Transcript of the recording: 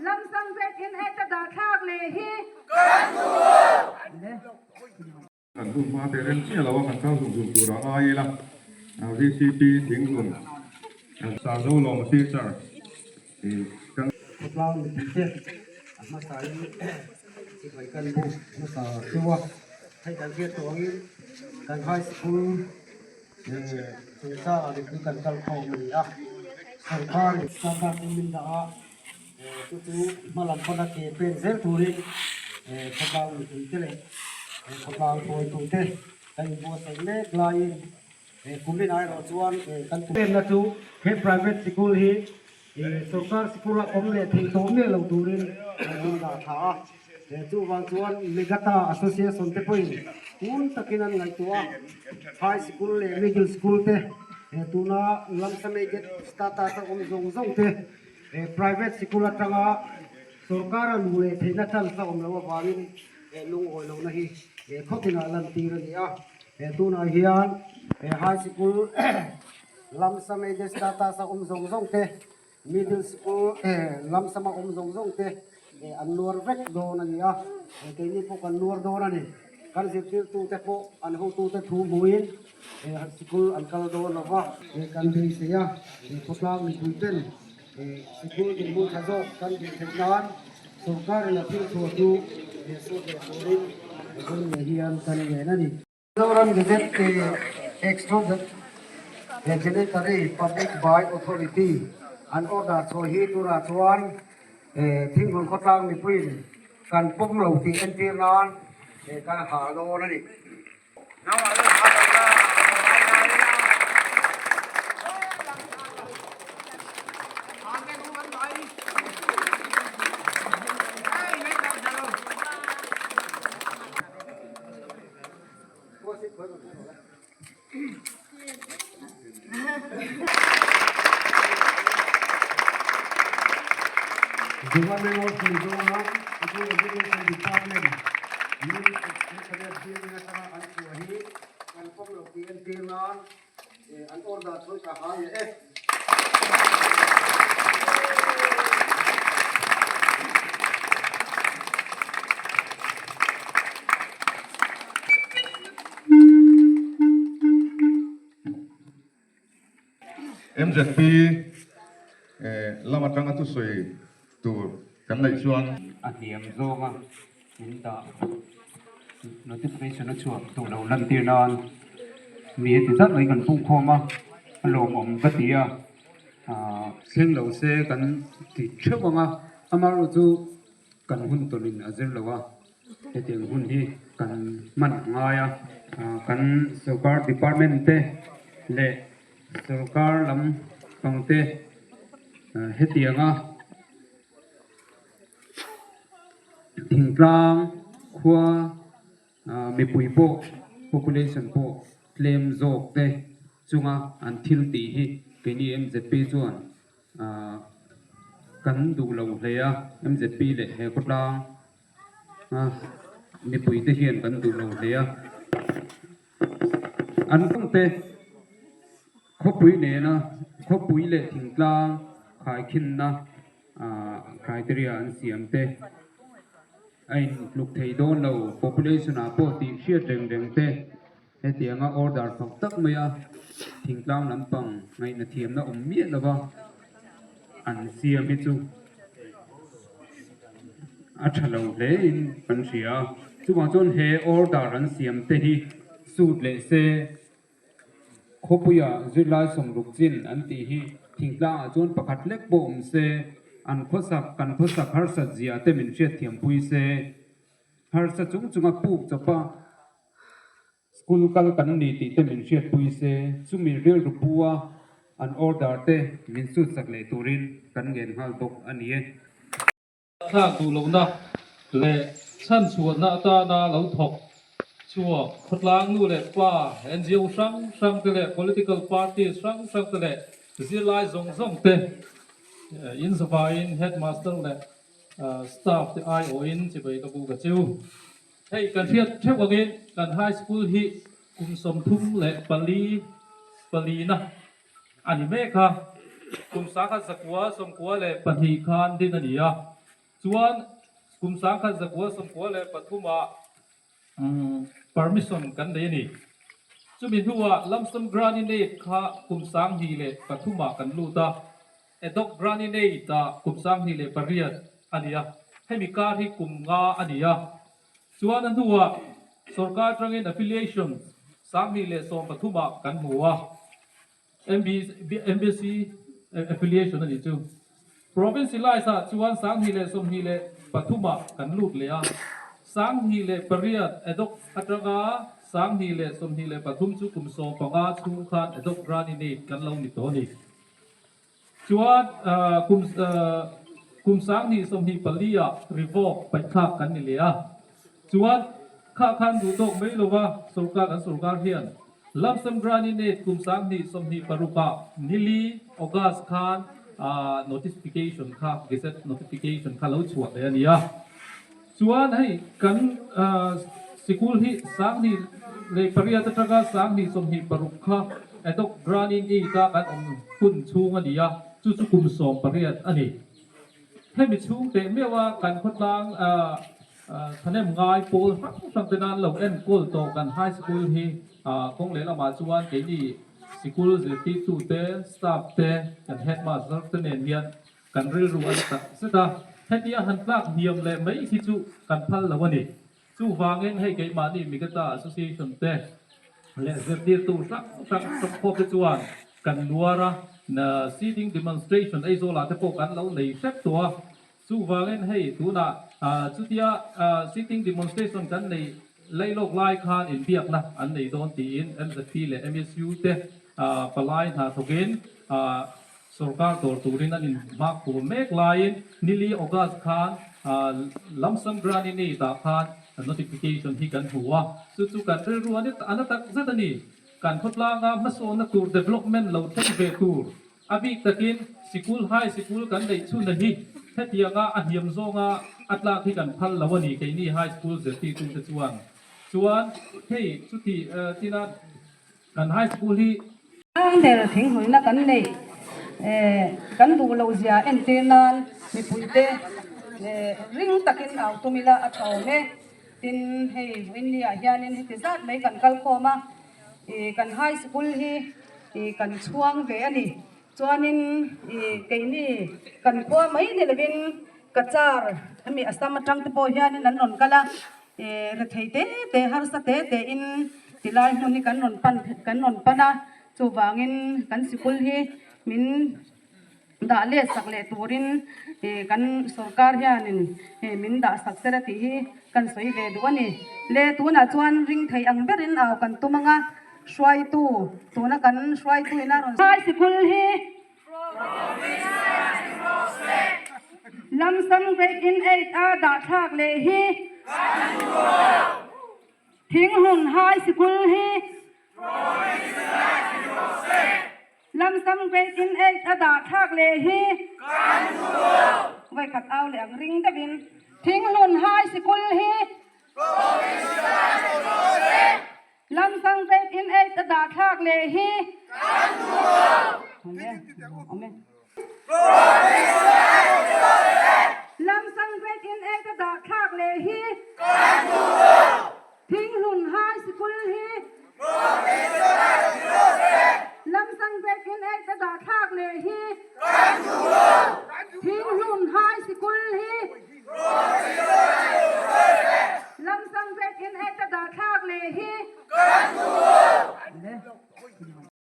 Lamsam ZNA te dah thlak leh hi. Kan hun hma te rem chiah lo a, kan kal zung zung tur a ngai ila. VCP Thinghlun Sarzo Lawma Silchar kan. Khawtlang mipui te a hmasa in sipai kan buk hmasa deuh a, hei kan hriat tawh angin kan high school chungchangah mipui kan kal khawm a ni a, sorkar in standard in min dah a, chu chu hma lam pana ke pen zel turin khawtlang mipui te leh khawtlang hruaitute kan inbuatsaih mek laiin kumin erawh chuan kan tumna chu he private sikul hi Sorkar sikula awm leh thei tawh miah lo turin an rawn dah tha a, chuvang chuan Megata Association te pawhin ngun takin an ngaihtuah a, High School leh Middle School te tuna Lamsamated status a awm zawng zawng te private sikul atanga sorkara luh leh theihna chance a awm loh avangin lungawi lohna hi khawtinah lantir a ni a, tunah hian High School Lamsam aided status a awm zawng zawng te, middle school lamsam a awm zawng zawng te an nuar vek dawn a ni a, keini pawh kan nuar dawn a ni. Kan zirtirtute pawh an hotute thu hmuhin sikul an kal dawn lo va, kan beisei a, khawtlang mipui ten sikul dinhmun tha zawk kan duh theih nan sorkarin a thil chhuah chu sut leh turin vawiin leh hian kan ngen a ni. Mizoram Gazette Extraordinary Public Buy Authority an order chhuah hi turah chuan Thinghlun khawtlang mipuiin kan pawm lo tih entir nan kan hal dawn a ni. Government of Mizoram School Education Department min internet building atanga an chhuah hi kan pawm lo tih entir nan an order chhawi ta hal leh e. MZP lam atanga thusawi tur kan neih chuan. A hniam zawnga min dah notification a chhuak duh lo lantir nan mi heti zat mai kan pungkhawm a, a lawmawm ka ti a, ah thleng lo se kan ti theuh ang a, amaherawhchu kan hun tawnin a zir lo a. Hetiang hun hi kan hman a ngai a, kan sorkar department te leh sorkar lam pang te hetianga thingtlang khua mipui pawh population pawh tlem zawk te chunga an thil tih hi keini M_Z_P chuan kan duh lo hle a, M_Z_P leh he khawtlang. Mipui te hian kan duh lo hle a, an kawngte khawpui nena khawpui leh thingtlang khaikhinna criteria an siam te a intluk thei dawn lo, population ah pawh tih hriat reng reng te hetianga order fak tak maia thingtlang lampang ngaihna thiamna awm miah lova an siam hi chu. A tha lo hle in kan hria a, chuvang chuan he order an siam te hi suit leh se khawpuia zirlai sawmruk chin an tih hi thingtlangah chuan pakhat lek pawh awm se, an khawsak kan khawsak harsat zia te min hriatthiampui se, harsa chung chunga puk chawpa School kal kan ni tih te min hriatpui se, chumi rilru pu a an order te min sut sak leh turin kan ngen nghal bawk a ni e. Thlak duh lohna leh chhanchhuahna atana lo thawk chhuak khawtlang nu leh pa, NGO hrang hrang te leh political parties hrang hrang te leh zirlai zawng zawng te inzavaiin headmaster leh staff te aiawhin chibai ka bu ka chiu. Hei kan hriat theuh angin kan high school hi kum 34 palina a ni mek a. kum 1992 khan din a ni a, chuan kum 1993 ah permission kan nei a ni. Chumi hnuah Lump Sum Grant-in-Aid kha kum 2003 ah kan lut a, Ad-hoc Grant-in-Aid ah kum 2008 a ni a, hemi kar hi kum nga a ni a. Chuan a hnuah sorkar atangin affiliation 2013 ah kan hmu a, MBC affiliation a nih chu. Provincialize ah chuan 2023 ah kan lut leh a, 2008 ad-hoc atanga 2023 chu kum 15 chhung khan ad-hoc grant-in-aid kan lo ni tawh a ni. Chuan kum kum 2024 ah revoke paihthlak kan ni leh a, chuan kha khan duh tawk mai lova sorkar kan sorkar hian Lump Sum Grant-in-Aid kum 2026 ah nili August khan notification kha gazette notification kha lo chhuah leh a ni a. Chuan hei kan sikul hi 2008 atanga 2026 kha ad-hoc grant-in-aid a kan awm hun chhung a ni a, chu chu kum 18 a ni. Hemi chhung teh meuh a kan khawtlang thahnem ngai pawl hrang hrang te nan lo enkawl tawh kan high school hi kawng lehlamah chuan keini sikul zirtirtute, staff te, kan headmaster te nen hian Kan rilru a ni tak zet a, hetia han tlak hniam leh mai hi chu kan phal lo a ni. Chuvangin hei keimahni Migata Association te leh zirtirtu hrang hrang sawmkhawp te chuan kan nuar a, seating demonstration Aizawlah te pawh kan lo nei hrep tawh a. Chuvangin hei tunah chutia seating demonstration kan nei lailawk lai khan inbiakna an nei dawn tiin MZP leh MSU te palai hna thawkin Sorkar dawr turin an inhmak tur mek laiin nili August khan Lump Sum Grant-in-Aid ah khan notification hi kan hmu a, chu chu kan rilru a na tak zet a ni. Kan khawtlanga hmasawnna tur development lo thleng ve tur a bik takin sikul high sikul kan neih chhunna hi hetianga a hniam zawnga a tlak hi kan phal lo a ni keini high school zirtirtute chuan. Chuan hei chuti tina Kan high school hi. Ang ber thinghnawihna kan neih kan duh loh zia entir nan mipuite ring takin au tum ila a tha awm e. Tin, hei Vawiinni ah hianin heti zat mai kan kal khawm a, kan high school hi kan chhuang ve a ni. Chuanin keini kan khua mai ni lovin Cachar hemi Assam atang te pawh hianin an rawn kal a, Rethei te te, harsa te te in tilai hmun hi kan rawn pan kan rawn pan a, chuvangin kan sikul hi min dah let sak leh turin kan sorkar hianin min dah sak sela tih hi kan sawi ve duh a ni. Le tunah chuan ring thei ang berin au kan tum ang a, hruaitu tuna kan hruaitu ina rawn. High sikul hi Lamsam Grade in Aid a dah thlak leh hi Thinghlun High Sikul hi Lamsam Grade in Aid a dah thlak leh hi Vawikhat au leh ang ring deuhin Thinghlun High Sikul hi Lamsang Grade in Aid a dah thlak leh hi Kan duh lo! Lamsang Grade in Aid a dah thlak leh hi Kan duh lo! Thinghlun High Sikul hi Lamsang Grade in Aid a dah thlak leh hi Kan duh lo! Thinghlun High Sikul hi.